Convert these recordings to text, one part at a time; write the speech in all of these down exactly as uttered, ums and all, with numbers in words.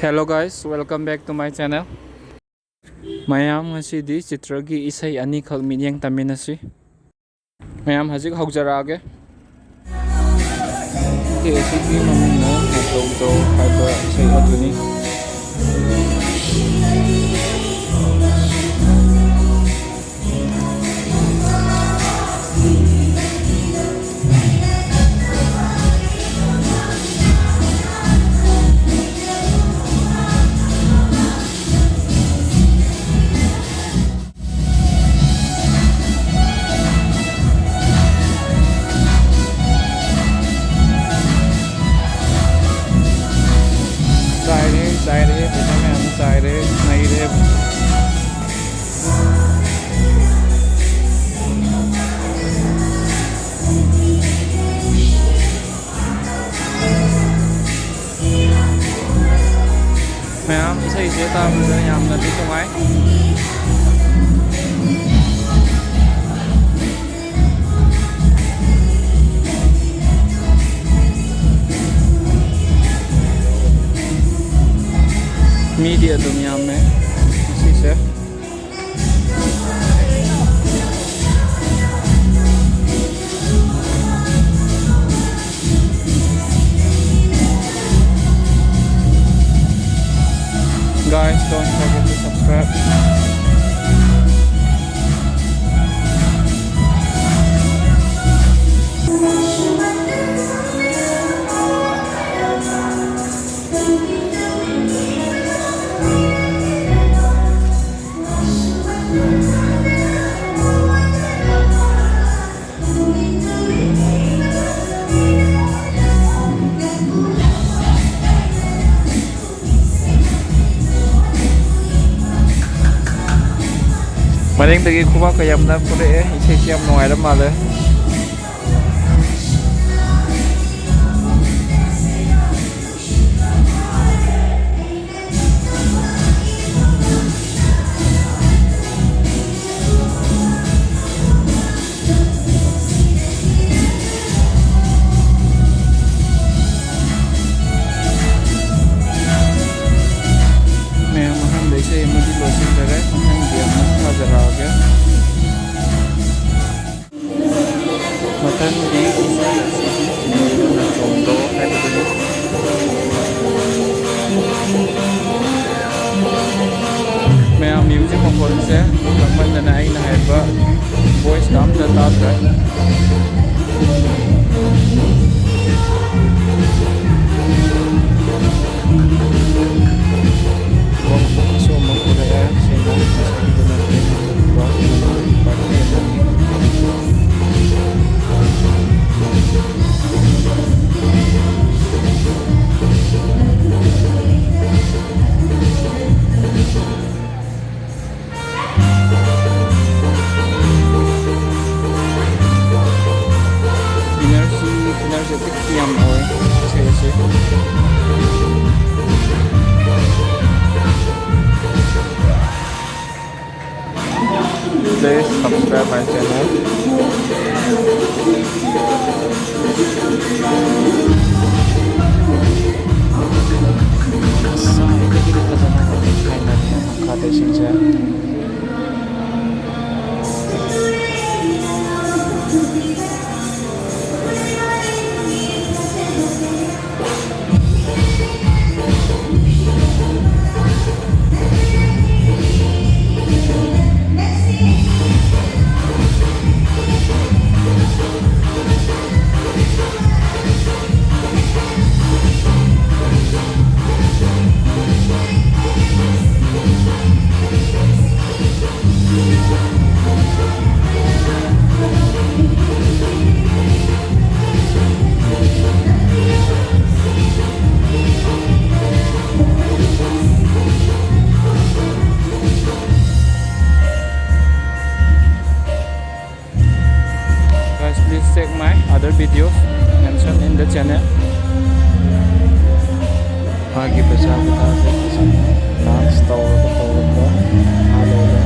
Hello guys, welcome back to my channel. ꯃꯌꯥꯝ, ꯉꯁꯤꯗꯤ ꯆꯤꯇ꯭ꯔꯒꯤ ꯏꯁꯩ ꯑꯅꯤꯈꯛ ꯃꯤꯠꯌꯦꯡ ꯇꯝꯃꯤꯟꯅꯁꯤ꯫ ꯃꯌꯥꯝ, ꯍꯧꯖꯤꯛ ꯍꯧꯖꯔꯛꯑꯒꯦ꯫ ꯑꯁꯤꯒꯤ ꯃꯃꯤꯡꯅ ꯅꯥꯏꯇꯧꯗꯧ ꯍꯥꯏꯕ ꯏꯁꯩ ꯑꯗꯨꯅꯤ꯫ ꯆꯥꯏꯔꯦ, ꯆꯥꯏꯔꯦ, ꯄꯩꯁꯥ ꯃꯌꯥꯝ ꯆꯥꯏꯔꯦ, ꯅꯩꯔꯦ꯫ ꯃꯌꯥꯝ, ꯏꯁꯩꯁꯦ ꯇꯥꯕꯗ ꯌꯥꯝꯅꯗꯤ ꯅꯨꯡꯉꯥꯏ꯫ ꯃꯤꯗꯤ ꯑꯗꯨꯝ ꯌꯥꯝꯃꯦ ꯉꯁꯤꯁꯦ꯫ Guys, don't forget to subscribe. ꯃꯅꯤꯡꯗꯒꯤ ꯈꯨꯕꯥꯛꯀ ꯌꯥꯝꯅ ꯐꯨꯔꯛꯑꯦ꯫ ꯏꯁꯩꯁꯤ ꯌꯥꯝ ꯅꯨꯡꯉꯥꯏꯔ ꯃꯥꯜꯂꯦ꯫ ꯁꯤꯟꯖꯔꯦ꯫ ꯃꯊꯪꯒꯤ ꯑꯃꯨꯛ ꯊꯥꯖꯔꯛꯑꯒꯦ꯫ ꯃꯊꯪꯒꯤ ꯏꯁꯩ ꯑꯁꯤꯗꯤ ꯆꯤꯡꯃꯤꯕ ꯅꯥꯆꯣꯝꯗꯣ ꯍꯥꯏꯕꯗꯨꯅꯤ꯫ ꯃꯌꯥꯝ ꯃ꯭ꯌꯨꯖꯤꯛ ꯃꯈꯣꯟꯁꯦ ꯀꯟꯃꯟꯗꯅ ꯑꯩꯅ ꯍꯥꯏꯕ ꯚꯣꯏꯁꯀ ꯑꯝꯇ ꯇꯥꯗ꯭ꯔꯦ꯫ ꯋꯥꯛꯁꯣꯞ ꯑꯃ ꯄꯨꯔꯛꯑꯦ꯫ ꯁꯤꯅ ꯉꯁꯥꯏꯒꯤꯗꯨꯅ ꯄꯥꯔꯇꯤ ꯑꯃꯅꯤ꯫ Energy, energetic ꯌꯥꯝ ꯑꯣꯏ ꯏꯁꯩ ꯑꯁꯤ꯫ Please subscribe my channel. ꯉꯁꯥꯏꯗꯒꯤꯗꯤ ꯐꯖꯅ ꯍꯥꯏꯅꯔꯦ ꯃꯈꯥꯗ ꯏꯁꯤꯡꯁꯦ꯫ Guys, please check my other videos mentioned in the channel. ꯃꯥꯒꯤ ꯄꯩꯁꯥ ꯄꯩꯁꯥꯁꯦ ꯗꯥꯟꯁ ꯇꯧꯔꯒ ꯇꯧꯔꯒ ꯃꯥ ꯂꯩꯔꯦ꯫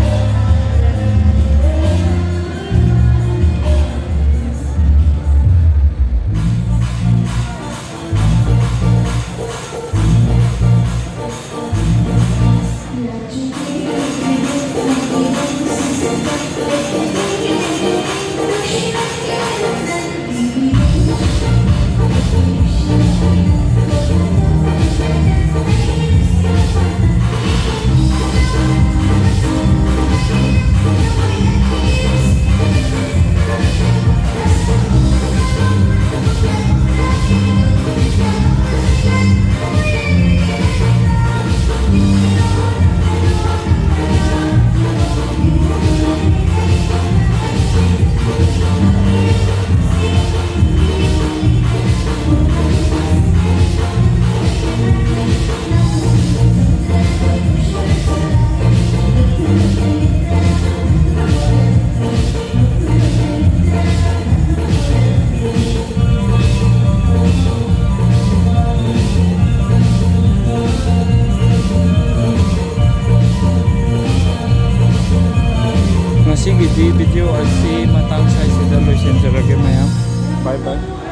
ꯉꯁꯤꯒꯤꯗꯤ video ꯑꯁꯤ ꯃꯇꯥꯡ ꯁ꯭ꯋꯥꯏꯁꯤꯗ ꯂꯣꯏꯁꯤꯟꯖꯔꯒꯦ ꯃꯌꯥꯝ꯫ Bye bye꯫